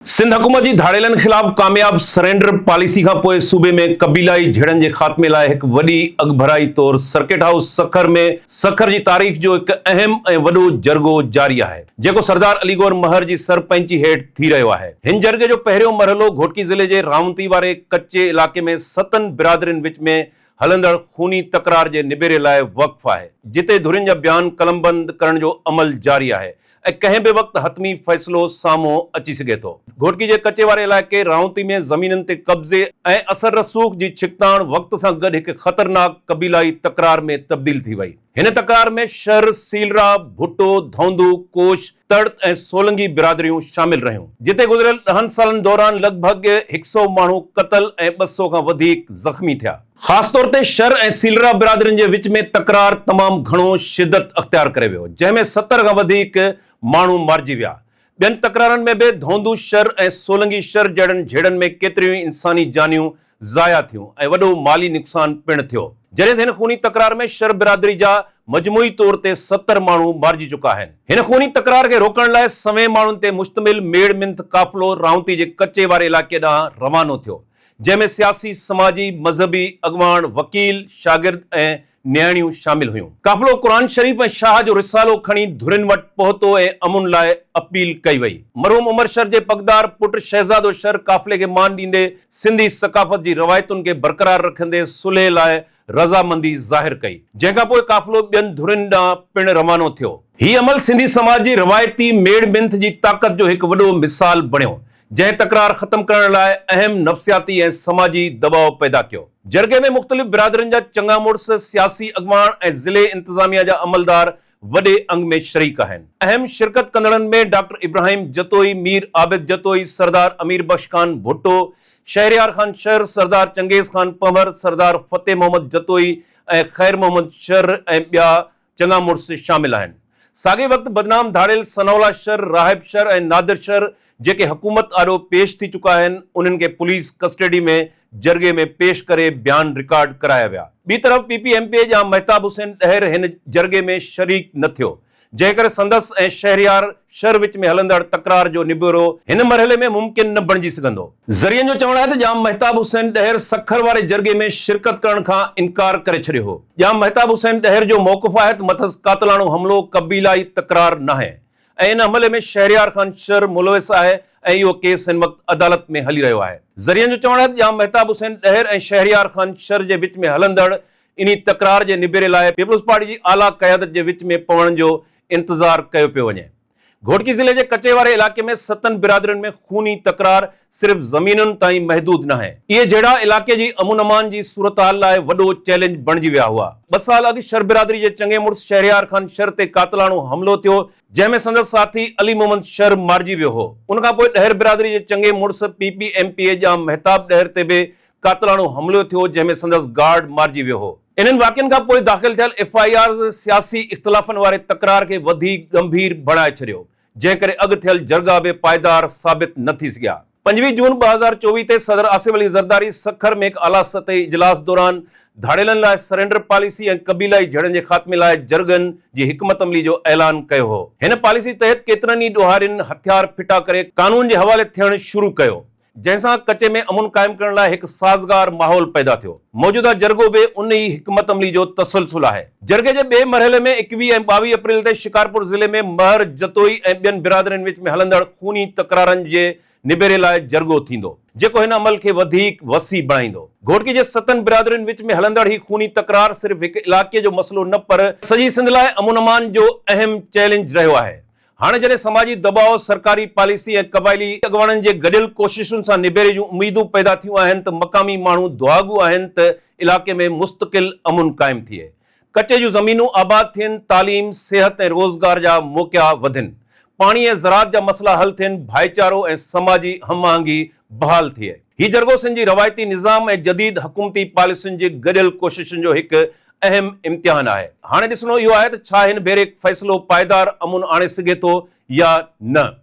سنڌ حڪومت جي ڌاڙيلن خلاف ڪامياب سرينڊر پاليسي کان پوء صوبي ۾ قبيلائي جهيڙن جي خاتمي لاء هڪ وڏي اڳڀرائي طور سرڪٽ هائوس سکر ۾ سکر جي تاريخ جو هڪ اهم ۽ وڏو جرڳو جاري آهي جيڪو سردار علي گوهر مهر جي سرپئنچي هيٺ ٿي رهيو آهي. هن جرڳي جو پهريون مرحلو گهوٽڪي ضلعي جي رائونتي واري ڪچي علائقي ۾ ستن برادرين وچ ۾ هلندڙ خوني تڪرار جي نبيري لاء وقف آهي، جتي ڌرين جا بيان قلمبند ڪرڻ جو عمل جاري آهي ۽ ڪنهن به وقت حتمي فيصلو سامهون اچي سگهي ٿو. گهوٽڪي جي ڪچي واري علائقي رائونتي ۾ زمينن تي قبضي ۽ اثر رسوخ جي ڇڪتاڻ وقت سان گڏ هڪ خطرناڪ قبيلائي تڪرار ۾ تبديل ٿي وئي. هن تڪرار ۾ شھر، سيلرا، ڀٽو، ڌونڌو، ڪوش، تڙت ۽ سولنگي برادريون شامل رهيون، جتي گذريل ڏهن سالن دوران لڳ ڀڳ هڪ سئو ماڻهو قتل ۽ 200 کان وڌيڪ زخمي ٿيا. خاص طور تي شھر ۽ سيلرا برادرين جي وچ ۾ تڪرار تمام گهڻو شدت اختيار ڪري ويو، جنهن ۾ 70 کان وڌيڪ ماڻهو مارجي ويا. ٻين تڪرارن ۾ به ڌونڌو شھر ۽ سولنگي شھر جهڙن جهيڙن ۾ ڪيتريون ئي انساني جانيون ضايع ٿيون ۽ وڏو مالي نقصان پڻ ٿيو. جڏهن ته هن خوني تڪرار ۾ شر برادري جا مجموعي طور تي 70 ماڻهو مارجي چڪا آهن. هن خوني تڪرار کي روڪڻ لاء سوين ماڻهن تي مشتمل ميڙ منٿ قافلو رائونتي جي ڪچي واري علائقي ڏانهن روانو ٿيو، جنهن ۾ سياسي، سماجي، مذهبي اڳواڻ، وڪيل، شاگرد ۽ نياڻيون شامل هيون. قافلو قرآن شريف ۽ شاهه جو رسالو کڻي ڌرين وٽ پهتو ۽ امن لاء اپيل ڪئي وئي. مرحوم عمر شر جي پڳدار پٽ شهزادو شر قافلي کي مان ڏيندي سنڌي ثقافت جي روايتن کي برقرار رکندي صلح لاء رضامندي ظاهر ڪئي. جنهن کان پوء قافلو ٻين ڌرين ڏانهن پڻ روانو ٿيو. هي عمل سنڌي سماج جي روايتي ميڙ منٿ جي طاقت جو هڪ وڏو مثال بڻيو. جنهن تڪرار ختم ڪرڻ لاء اهم نفسياتي ۽ سماجي دٻاء پيدا ڪيو. جرڳي ۾ مختلف برادرين جا چڱا مڙس، سياسي اڳواڻ ۽ ضلعي انتظاميا جا عملدار وڏي انگ ۾ شريڪ آهن. اهم شرڪت ڪندڙن ۾ ڊاڪٽر ابراهيم جتوئي، مير عابد جتوئي، سردار امير بخش خان ڀٽو، شهريار خان شر، سردار چنگيز خان پنهور، سردار فتح محمد جتوئي ۽ خير محمد شر ۽ ٻيا چڱا مڙس شامل آهن. ساڳئي وقت بدنام ڌاڙيل ثناء الله شر، راهب شر ۽ نادر شر جيڪي حڪومت آڏو پيش ٿي چڪا آهن، انهن کي پوليس ڪسٽڊي ۾ جرڳي ۾ پيش ڪري بيان رڪارڊ ڪرايا ويا. ٻي طرف P P M P A Jam Mehtab Hussain Dahar هن جرڳي ۾ شريڪ نه ٿيو، جنهن ڪري سندس ۽ شهريار شر وچ ۾ هلندڙ تڪرار جو نبيرو هن مرحلي ۾ ممڪن نه بڻجي سگهندو. ذريعن جو چوڻ آهي ته ڄام مهتاب حسين ڏهر سکر واري جرڳي ۾ شرڪت ڪرڻ کان انڪار ڪري ڇڏيو هو. ڄام مهتاب حسين ڏهر جو موقف آهي ته مٿس قاتلاڻو حملو قبيلائي تڪرار ناهي ۽ ان حملي ۾ شهريار خان شر ملوث آهي ۽ اهو ڪيس هن وقت عدالت ۾ هلي رهيو آهي. ذريعن جو چوڻ آهي ته ڄام مهتاب حسين ڏهر ۽ شهريار خان شر جي وچ ۾ هلندڙ انهي تڪرار جي نبيري لاء پيپلز پارٽي جي اعليٰ قيادت جي وچ ۾ پوڻ جو انتظار ڪيو پيو وڃي. گهوٽڪي ضلعي جي ڪچي واري علائقي ۾ ستن برادرين ۾ خوني تڪرار صرف زمينن تائين محدود ناهي. اهي جهيڙا علائقي جي امن امان جي صورتحال لاء وڏو چئلينج بڻجي ويا هئا. ٻه سال اڳ شر برادري جي چڱي مڙس شهريار خان شر تي قاتلاڻو حملو ٿيو، جنهن ۾ سندس ساٿي علي محمد شر مارجي ويو هو. ان کانپوء ڏهر برادري جي چڱي مڙس P P M P A Jam Mehtab Dahar تي به قاتلاڻو حملو ٿيو جنهن ۾ سندس گارڊ مارجي ويو هو. انهن واقعن کان پوء داخل ٿيل ايف I آرز سياسي اختلافن واري تڪرار کي وڌيڪ ڳنڀير بڻائي ڇڏيو، جنهن ڪري اڳ ٿيل جرڳا به پائيدار ثابت نه ٿي سگهيا. 25 جون 2024 تي صدر آصف علي زرداري سکر ۾ هڪ اعليٰ سطحي اجلاس دوران ڌاڙيلن لاء سرينڊر پاليسي ۽ قبيلائي جهيڙن جي خاتمي لاء جرڳن جي حڪمت عملي جو اعلان ڪيو هو. هن پاليسي تحت ڪيترن ئي ڏوهارين هٿيار ڦٽا ڪري قانون جي حوالي ٿيڻ شروع ڪيو. جنهن سان ڪچي ۾ امن قائم ڪرڻ لاء هڪ سازگار ماحول پيدا ٿيو. موجوده جرڳو به ان ئي حڪمت عملي جو تسلسل آهي. جرڳي جي ٻئي مرحلي ۾ 21 ۽ 22 اپريل تي شڪارپور ضلعي ۾ مهر جتوئي ۽ ٻين برادرين وچ ۾ هلندڙ خوني تڪرارن جي نبيري لاء جرڳو ٿيندو، جيڪو هن عمل کي وڌيڪ وسيع بڻائيندو. گهوٽڪي جي ستن برادرين وچ ۾ هلندڙ هي خوني تڪرار صرف هڪ علائقي جو مسئلو نه پر سڄي سنڌ لاء امن امان جو اهم چئلينج رهيو آهي. هاڻي جڏهن سماجي دٻاء، سرڪاري پاليسي ۽ قبائلي اڳواڻن جي گڏيل ڪوششن سان نبيري جون اميدون پيدا ٿيون آهن ته مقامي ماڻهو دعاگو آهن ته علائقي ۾ مستقل امن قائم ٿئي، ڪچي جون زمينون آباد ٿين، تعليم، صحت ۽ روزگار جا موقعا وڌن، پاڻي ۽ زراعت جا مسئلا حل ٿين، ڀائيچارو ۽ سماجي هم آهنگي بحال ٿئي. هي جرڳو سنڌ جي روايتي نظام ۽ جديد حڪومتي پاليسين جي گڏيل ڪوششن جو هڪ اهم امتحان آهي. هاڻي ڏسڻو اهو آهي ته ڇا هن ڀيري فيصلو پائيدار امن آڻي سگهي ٿو يا نه.